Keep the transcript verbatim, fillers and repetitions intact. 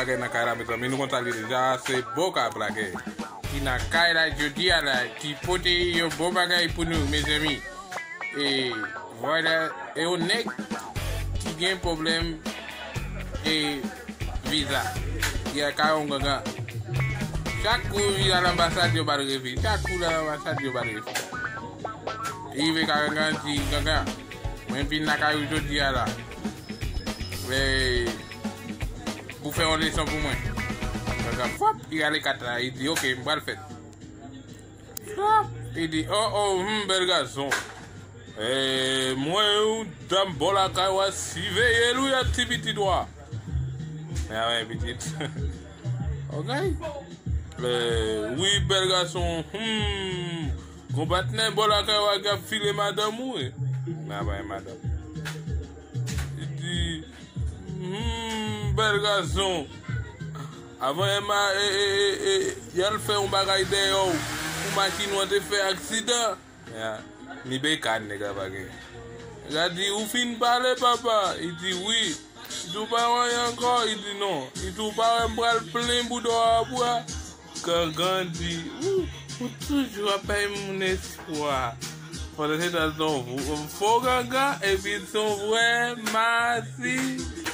Nan kay la, mezanmi, nou konn sa l ye deja, se Boka Plake ki nan kay la jodi a la, ki pote yon bon bagay pou nou, mezanmi. E vwala, e yon nèg ki gen pwoblèm e viza. Li al kay yon gangan. Chak kou li al anbasad, yo ba l refi. Chak kou li al anbasad, yo ba l refi. Li rive kay gangan, di gangan, mwen vin lakay ou jodi a la. E pou fè yon leson pou mwen. Gangan, fwap, li rale kat la, li di, oke, m pral fè l. Fwap, li di, o, o, hmm, bèl gason. E, mwen, yon dam bò lakay w a siveye l, wi, ak ti pitit w a. Men avè pitit. Ok. E, wi, bèl gason, hmm, gon patnè bò lakay w a k ap file madanm ou, wi. Men avè madanm. Li di, hmm, bèl gason. Avan Emma, e, e, e, e, y al fè yon bagay dèyè w pou machin ou an te fè aksidan. Ya, ni bekàn nèg la pa gen. Nèg la di, ou fin pale, papa? Li di, wi. Li di, ou pa wè anyen ankò? Li di, non. Li di, ou pa wè m pral plen bouda w a bwa? Gangan di, ou, ou toujou ap bay moun espwa. Pandan se tan se yon fo gangan, epi se yon vrè mati.